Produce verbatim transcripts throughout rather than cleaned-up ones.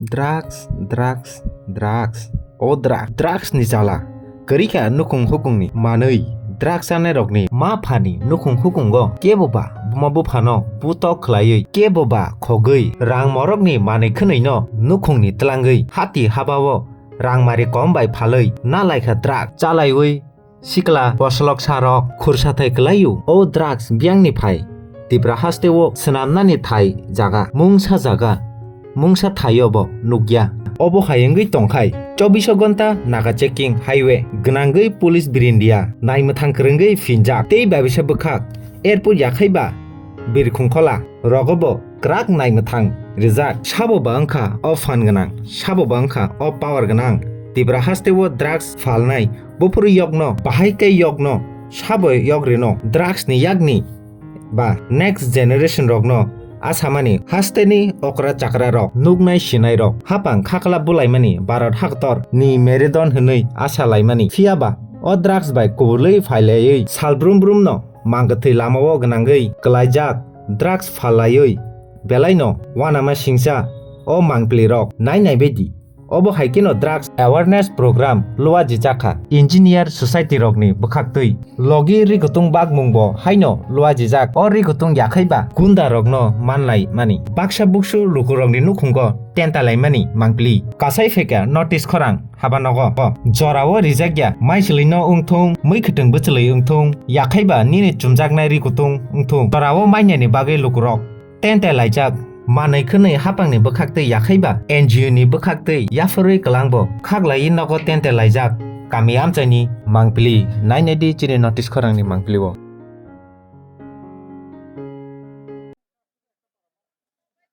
Drugs, drugs, drugs. O drugs, drugs ni jala. Kwrwi kha nukhung hukungni manwi. Drugs chanai rokni ma phani nukhung hukungo kebo ba buma buphano putok khlaiwi, kebo ba khogwi rang morokni manwi khwnwi no nukhungni tlangwi hati habao rang mari kom bai phalwi na laikha drugs chalaiwi. Sikla bosolok sarok khursa thai kwlaio. O drugs biyangni phai Tipra hasteo swnamnani thai jaga, mungsa jaga, mungsa thaio bo nukya. Obo hai wngwi tongkhai, chobbiso gonta naga checking highway gwnangwi police birindia naimwthang kwrwngwi phinjak tei babisa bwkhak airport yakhaiba birkhungkhola rogobo kwrak naimwthang rijak. Sabo ba wngkha o phan gwnang, sabo ba wngkha o power gwnang. Tipra hasteo drugs phalnai buphuru yokno, bahai khe yokno, sabo yok rino drugs ni yakni ba next generation rokno asamani hasteni okra chakra rok, nuknai sinai rok hapang khakla bulaimani Bharat haktor ni meridon hwnwi asa laimani. Phiyaba o drugs bai kubulwi phailaiwi sal brum brum no mangkwthwi lamao gwnangwi kwlaijak drugs phalaiwi belaino uanama singsa o mangpili rok nai naibaidi. Obo hai kheno drugs awareness program luajijak kha engineer society rokni bwkhaktwi. Logi rikutung bakmung bo haino luajijak. O rikutung yakhai ba gunda rokno manlai mani. Baksa buksu lukurokni nukhungo tenta laimani mangpili. Kasai pheka notice khorang haba nogo. O jorao rijak ya, maichwlwi no wngthung, mui khwtwng bwchwlwi wngthung, yakhai ba nini chumjaknai rikutung wngthung. Jorao mainani bagwi lukurok tente laijak, manwi khwnwi hapangni bwkhaktwi yakhai ba N G O ni bwkhaktwi yaphurwi kwlangbo khaklaiwi nogo tente laijak kami amchaini mangpili. Nainai di chini notice khorangni mangpili o.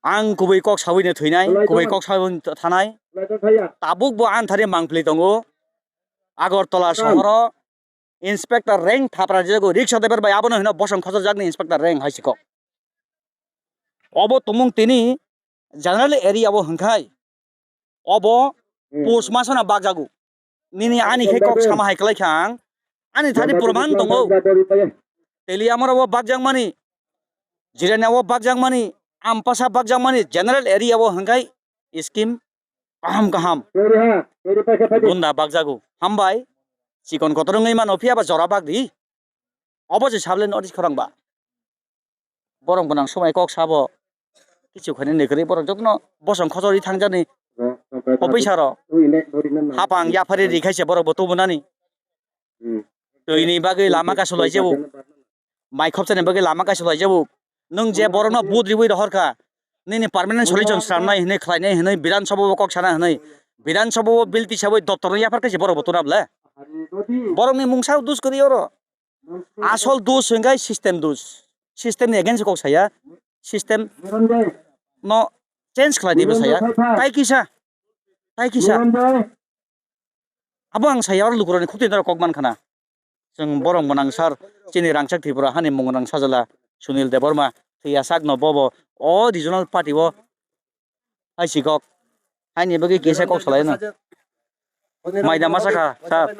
Ang kubui kok sawi no thwinai, kubui kok sawi thanai. Tabuk bo ang thari mangpili tongo. Agartala sohoro inspector rank thapra jago, riksa driver bai abono hino bosong khosor jakni inspector rank hai sikok. Obo tumung tini general area o hwnkhai. Obo Hmm. Post masana bakjago. Nini ani khe kok sama hai kwlai kha ang. Ani thani proman tongo. Teliamura o bakjakmani, Jirania o bakjakmani, Ampasa bakjakmani, general area o hwnkhai scheme kaham kaham. Gunda bakjago. Hambai. Chikon kotor wngwi mano, phiya ba jora bakdi. Obo se sable notice khorang ba. Borok gwnang somai kok sabo. Kichu khainani kwrwi borok jotono bosong khosori thangjani. Officer rok. Hapang yaphari rikhaise borok bo tubunani. Twini bagwi lama kasu laijabo. Mai khopsani bagwi lama kasu laijabo. Nwng je borokno vote riwi rohorkha. Nini permanent solution swnamnai hinwi khlainai hinwi Bidhan Sabha o kok sana hinwi. Bidhan Sabha o bill tisawi doptor no yaphar kaise borok bo tuna bwle. Borokni mungsa dus kwrwi oro. Asol dus hwnkhe system dus. System ni against kok saya. System no change khlai dibo saya. Tai kisa. Tai kisa. Abo ang saya oro lukurokni khukti norok kok man khana. Chwng borok mwnang sir chini rangchak Tripura hani mung rang sajala Sunil Debbarma thwiya sakno bobo o regional party o hai sikok haini bagwi kisa kok salai no. Maida masa kha sir.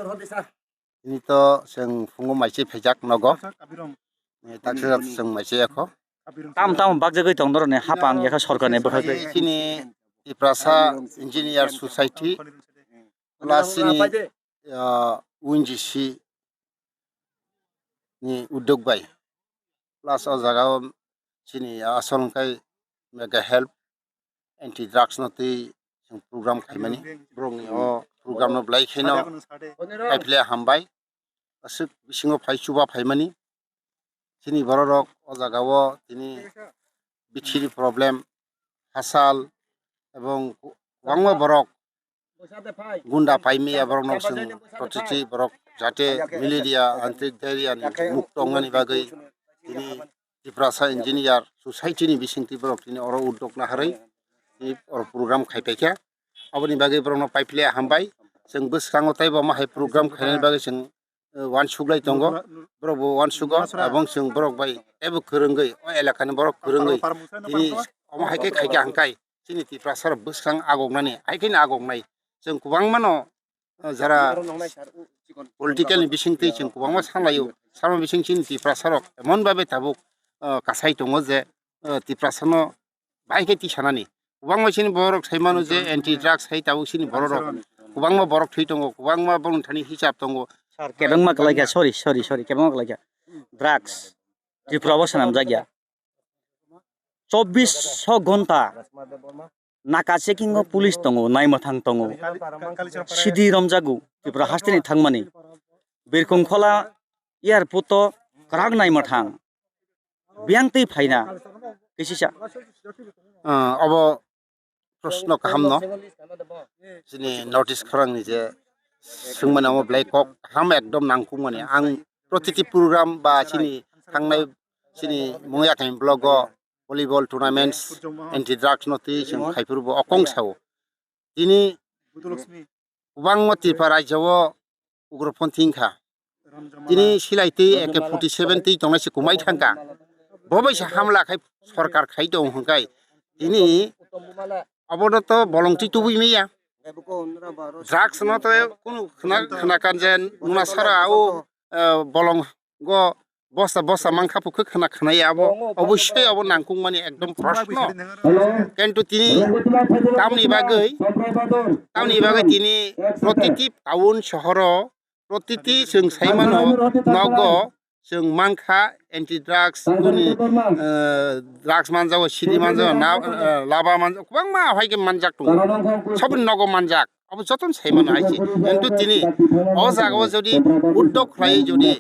Tini to chwng phungo mai se phaijak nogo. Eh, taksa chwng mai se yakho. Tam tam bakjagwi tong noroni hapang yakha sorkarni bwkhak twi. Chini Tiprasa Engineer Society plus chini, ah, U N G C ni uddog bai. Plus o jaga o chini asol hwnkhe mega help anti drugs no twi chwng program khaimani. Borokni o program no belai kheno kaiphile hambai. Aswk bisingo phai chuba phaimani. Chini borok rok o jaga o tini bichiri problem, hasal ebong kwbangma borok gunda pai maya borok no chwng protiti borok jate malaria, antrik diarrhea ni mukto wngnani bagwi tini Tiprasa Engineer Society ni bisingtwi borok tini oro uddog naharwi tini oro program khai paikha. Aboni bagwi borok no paiphile hambai. Chwng bwskango teibo omo hai program khainani bagwi chwng, eh, uansuklai tongo. Borok bo uansugo, abong chwng borok bai teibo kwrwngwi, o elakani borok kwrwngwi tini omo hai khe khaikha hwnkhai. Chini Tiprasa rok bwskang agoknani, hai kheno agoknai. Chwng kwbangmano, ah, jara political ni bisingtwi chwng kwbangma sanlaio. Sama bising chini Tiprasa rok emon babe tabuk, ah, kasai tongo je, ah, Tiprasa no bai khe tisanani. Kwbangma chini borok sai mano je anti drugs hai tabuk chini borok rok. Kwbangma borok thwi tongo, kwbangma borok thani hisab tongo. Kebengma kwlaikha, sorry, sorry, sorry, kebengma kwlaikha. Drugs, Tripura o swnamjakya. Chobbish ghonta naka checking o police tongo, naimwthang tongo. Sidi romjago Tripura hasteni thangmani. Birkong khola airport o kwrak naimwthang. Biyang twi phaina kisisa. Ah, obo proshno kaham no. Chini notice khorang ni je swngmani omo belai kok kaham ekdom nangkukmani. Ang protiti program ba chini thangnai chini Mungya Kami block o volleyball tournaments anti drugs no twi chwng khaiphuru bo okong sao. Tini kwbangma Tripura rajyo o ugrophon thing kha. Tini silai twi A K forty seven twi tongnai se kwmai thang kha. Bo bai se hamla khai sorkar khai tong hwn khai. Tini abono to bolong twi tubui maya. Drugs no to kunu khna, khna kan je nuna sara o, eh, bolong go bosta bosta mankha pukhe khna khna ya abo. Obosoi abo nangkuk mani ekdom proshno. Kintu tini tamni bagwi, tamni bagwi tini protiti town sohoro protiti chwng sai mano nogo chwng mankha anti drugs kuni, eh, drugs manjago, sidi manjago, na, eh, laba manjago, kwbangma hai khe manjak tongo. Saboni nogo manjak, abo jotono sai mano hai se. Kintu tini o jaga o jodi uddog khlai jodi,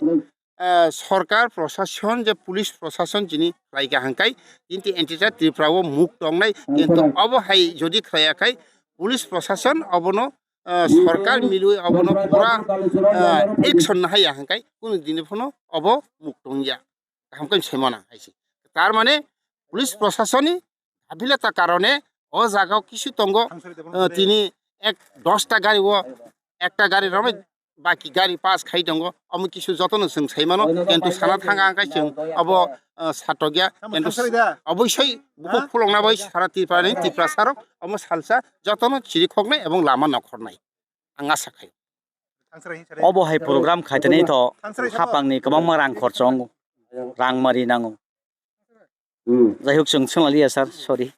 eh, sorkar prosason je police prosason chini khlai kha hwnkhai, kintu anti drugs Tripura o muk tongnai, kintu obo hai jodi khlaiya khai police prosason obono, eh, sorkar milwi obono pura, eh, action nahaiya hwnkhai kunu dini phano obo muk tongya. Kaham khe saimana hai se. Tar mane police prosasonni gafilata karone o jaga o kisu tongo, eh, tini ek dosta gari o ekta gari romwi baki gari pass khai tongo, omo kisu jotono chwng sai mano, kintu sana thang ang khai chwng obo, ah, satokya, kintu obosoi bukhuk phulokna bai sara Tripura ni Tiprasa rok omo salsa jotono chirikhoknai ebong lama nokhornai ang asa khai. Obo hai program khaitani to hapangni kwbangma rang khorchongo, rang mari nango. Jaihok chwng swnglaliya sir, sorry.